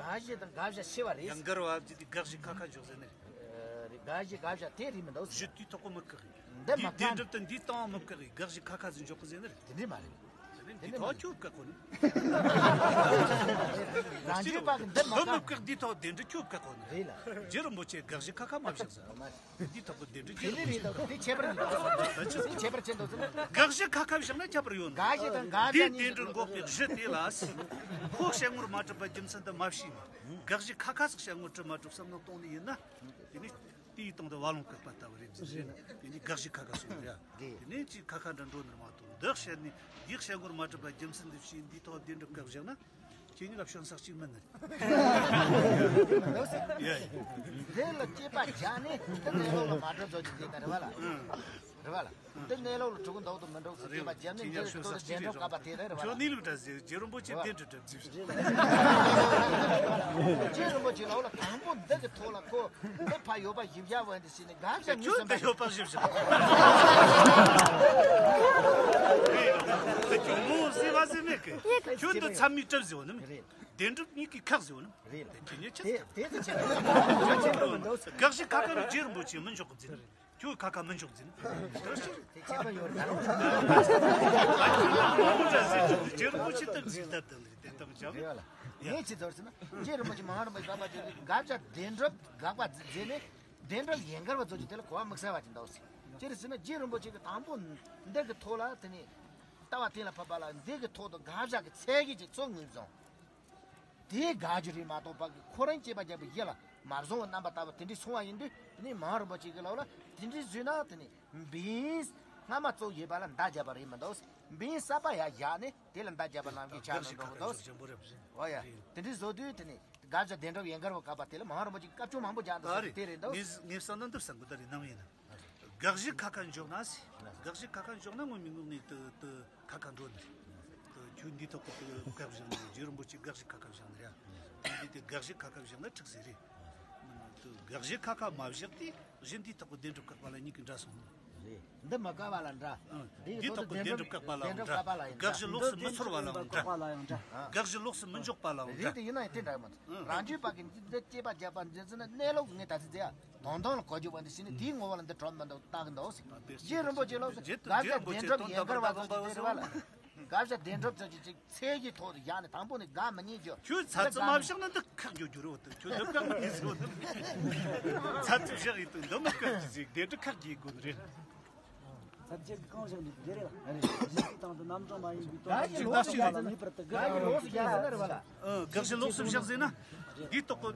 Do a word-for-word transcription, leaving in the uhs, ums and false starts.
དགག་གཞི་དང་དགག་བྱ་ཕྱེ་བ་རེད། ཡང་འགལ་བ་བརྒྱུད་དེ་དགག་གཞི་ཁ་ཁ་འཇོག་ཟེར་ནི་རེད། ཨ། རེད། དགག་གཞི་དགག་བྱ་དེ་རེད་མི་འདུག་ཟེར། གཞི་དེའི་ཐོག་གི་མི་བཀག་གི། འདི་མ་འདིའི་བདེན་གྲུབ་དང་འདིའི་སྟེང་མི་བཀག་གི། དགག་གཞི་ཁ་ཁ་ཟིག་འཇོག་གི་ཟེར་ནི་རེད། དེ་འདྲས་མ་རེད། དེ་ནི་འདི་ཐོག་ཁྱོད་བཀག་གོ་ནི། རང་རྒྱུད་པ་གི་འདི་མ་བཀག་འདི་ཐོག་བདེན་གྲུབ་ཁྱོད་བཀག་གོ་ནི་རེད་ལ། རྗེ་རིན་པོ་ཆེ་དགག་གཞི་ཁ་ཁ་མ་བཞག་ཟེར། འདི་ཐོག་གི་བདེན་གྲུབ་དེ་ཁྱོད་ནི་རེད་དོ། དེ་ཁྱད་པར་མི་འདུག་དེ་ཁྱད་པར་ཆེ་འདུག་ཟེར། དགག་གཞི་ཁ་ཁ་བཞག་ན་ཁྱད་པར་ཡོད་ནི། དགག་གཞི་དང་དགག་བྱ་གཉིས་ཀྱི། དེའི་བདེན་གྲུབ་འགོག་པའི་གཞི་དེ་ལ་ཁོ་བཤད་ངོར་མ་གྲུབ་པ་རྒྱུ་མཚན་དེ་མ་ཤེས་ནས་དགག་གཞི་ཁ་ཁ་ཟིག་བཤད་ངོར་གྲུབ་མ་གྲུབ་བསམ་བློ་གཏོང་ནི་ཡིན་ན། དེ་ནི་དེའི་སྟེང་དུ་བ་ལང་བཀག་པ་ལྟ་བུ་རེད་ཟེར། དེ་ནི་དགག་གཞི་ཁ་ཁ་སོང་རེད། དེ་ནས་ཅིག་ཁ་ཁ་འདྲ་འགྲོ་ནི་མ་གཏོགས། འདི་བཤད་ནས་འདི་བཤད་ངོར་མ་གྲུབ་པ་རྒྱུ་མཚན་འདི་བཤད། འདི་ཐོག་བདེན་གྲུབ་བཀག་བཞག་ན་ཁྱེད་གཉིས་ལ་སྐྱོན་ས་གཅིག་མིན་ནི་རེད། ཡ་ཡ། འདི་ལ་དཔྱད་པ་བྱས་ནས་འདི་གནས་ལུགས་ལ་མ་གྲུབ་བཟོ་རྒྱུ་དེ་ལྟ་རེད་བ་ལ། རེད་བ་ལ། འདི་གནས་ལུགས་ལ་གྲུབ་ཀྱི་འདུག་དང་མི་འདུག་ཟེར་དཔྱད་པ་བརྒྱབ་ནས། འདི་ཁྱོད་བདེན་གྲུབ་བཀག་པ་དེ་རེད་བ་ལ། ཁྱོད་གནས་ལུགས་འདྲ་ཟེར། རྗེ་རིན་པོ་ཆེ་བདེན་གྲུབ་གྲུབ་ཟེར། རྗེ་རིན་པོ་ཆེ་ལ་ལ་དང་པོ་འདི་གི་ཐོག་ལ་ཁོ་འདི་ཕ་ཡོད་པ་ཞིབ་བྱ་བ་འདི་ཟེར་ནས་དགག་བྱ་གཉིས་ཁྱོད་ཟིན་པ་འདི་ཡོད་པ་ཞིབ་བྱ། འདི་ཁྱོད་མོ་ཟེར་བ་ཟེར་མེད་གི། ཁྱོད་འདི་ཚད་མའི་གྲུབ་ཟེར་བ་ནི་མེད། བདེན་གྲུབ་གཉིས་ཀྱི་ཁག་ཟེར་བ་ནི་མེད། དེ་ཁྱེད་ཉིད་ཆེ། དེ་དེ་ཚོ་ཆེ། དགག་གཞི་ཁ་ཁ་ནི་རྗེ་རིན་པོ་ཆེ་མི་འཇོག་གི་འཛིན། ཁྱོད་ཁ་ཁ་མི་འཇོག་འཛིན། དེ་ཁྱད་པར་ཡོད་རེད་ད། རྗེ་རིན་པོ་ཆེ་ལྟར་གཟིགས་ལྟར་དང་དེ་ལྟ་བུ་བྱ། ངས་ཅི་ཟེར་ཟེར་ན། རྗེ་རིན་པོ་ཆེ་མ་ཧཱ་རིན་པོ་ཆེ་དགག་པ་བྱས་ཏེ། དགག་བྱ་བདེན་གྲུབ་དགག་པ་མཛད་ནས་བདེན་གྲུབ་ཡན་གར་བ་ཚོ་གི་དེ་ལ་གོ་བ་དམིགས་བསལ་བ་ཅིག་འདུག་ཟེར། ཅི་རེད་ཟེར་ན། རྗེ་རིན་པོ་ཆེ་གི་དང་པོ་འདི་གི་ཐོག་ལ་དེ་ནས་ལྟ་བ་གཏན་ལ་ཕབ་པ་ལ། འདི་གི་ཐོག་ཏུ་དགག་བྱ་གི་ཚད་གཞི་ཅིག་ཚུར་ངོས་བཟུང་། དེའི་དགག་རྒྱུ་རེད་མ་གཏོགས་པ་གི་ཁོ་རང་དཔྱད་པ་བརྒྱབ་པའི་ཡིད་ལ་མ་བཟུང་བའི་རྣམ་པ་ལྟ་བུ་དེ་འདྲའི་སོང་བ་ཡིན་དུས། དེ་ནས་མ་ཧཱ་རིན་པོ་ཆེ་གི་ལག་ལ་དེ་འདྲའི་བཟོས་ན། དེ་ནས་བན་སྔ་མ་གཙོ་ཡོད་པ་ལ་མདའ་བརྒྱབ་པ་རེད་མི་འདུག། བན་གསར་པ་ཡར་བཞག་ནས་དེ་ལ་མདའ་བརྒྱབ་པ་ནང་བཞིན་ཆགས་ནས་འགྲོ་གི་འདུག། འོ་ཡ། དེ་འདྲའི་བཟོ་དུས་དེ་ནས་དགག་བྱ་བདེན་གྲུབ་ཡན་གར་བ་བཀག་པ་དེ་ལ་མ་ཧཱ་རིན་པོ་ཆེ་གི་སྐབས་བཅོ་མང་པོ་རྒྱག་འདུག་ཟེར། དེ་རེད་འདུག། ངས་ངས་བསམ་ན་འདི་བསམ་གི། ད་རེས་ནམ་ཡིན་ན། དགག་གཞི་ཁ་ཁ་འཇོག་ན་ཟེར། དགག་གཞི་ཁ་ཁ་འཇོག་ན་ངོ་མ་དངོས་གནས་དུ་དུ་ཁ་ཁ་འགྲོ་ནི་རེད། དུ་ཁྱོད་འདིའི་ཐོག་གི་དུ་བཀག་བཞག་ནི་རེད། རྗེ་རིན་པོ་ཆེ་དགག་གཞི་ཁ་ཁ་བཞག་ནི་རེད། འདི་དེ་དགག་གཞི་ཁ་ཁ་བཞག་ན་འགྲིག་ཟེར་རེད། དུ་དགག་གཞི་ཁ་ཁ་མ་བཞག་དེ་གཞི་འདིའི་ཐོག་གི་བདེན་གྲུབ་བཀག་པ་ལ་གཉིས་ཀྱི་འདྲ་སོང་ནི་རེད། འདི་མ་བཀག་པ་ལ་འདྲ། ཨང་། འདིའི་འདིའི་ཐོག་གི་ཐོག་གི་བདེན་གྲུབ་བཀག་པ་ལའང་འདྲ། དགག་གཞི་ལོགས་སུ་མི་ཚོར་བ་ལའང་འདྲ། འདི་ཡིན་ན་ཡང་དེ་འདྲ་མ་ཐུབ། རེད། དེ་ཡིན་ན་ཡང་དེ་འདྲ་མ་ཐུབ། རང་རྒྱུད་པ་གི་འདི་དཔྱད་པ་བརྒྱབ་པ་འདི་ཚོ་ནི་གནས་ལུགས་ངས་ད་ཚིག་ཟེར་ཡ། དོན་དམ་ལ་གོ་རྒྱུ་བ་འདི་ཞིག་ནི་དེའི་ངོ་བོ་ལ་འདི་གྲུབ་མི་འདུག་བལྟ་གི་འདུག་ཟེར། རྗེ་རིན་པོ་ཆེ་ལགས་སུ་དགག་བྱ་བདེན་གྲུབ་ཡན་གར་བ་ཚོ་དེ་རེད་བ་ལ། དགག་བྱ་བདེན་གྲུབ་ཚོ་ཅིག་ཅིག་ཚད་ཀྱི་ཐོག་ཏུ་བཞག་ནས་དང་པོ་ནས་དགག་མི་ཉན་རྒྱུ། ཁྱོད་ཚ་ཚུ་མ་བཞག་ན་འདི་ཁག་རྒྱུ་རྒྱུ་རེད་བ། ཁྱོད་འདི་བཀག་མི་ཉན་ཟེར་བ་འདི། ཚ་ཚུ་བཞག་ཡིན་དུས་འདི་མི་བཀག་གི་ཟིག་བདེན་གྲུབ་ཁག་རྒྱུའི་སྒོ་ནས་རེད། ཚད་ཆེ་གི་གང་བཞག་འདུག་དེ་རེད་ལ། རེད། གཞི་དང་དུ་རྣམ་གྲངས་མ་ཡིན་པའི་དོན་དག་ཅིག་ལྟ་ཞིག་ལ་ངེས་པར་དུ་དགག་དགག་གི་ལོགས་སུ་བཞག་ཟེར་ན་རེད་བ་ལ། ཨ། དགག་གཞི་ལོགས་སུ་བཞག་ཟེར་ན། འདིའི་ཐོག་གི་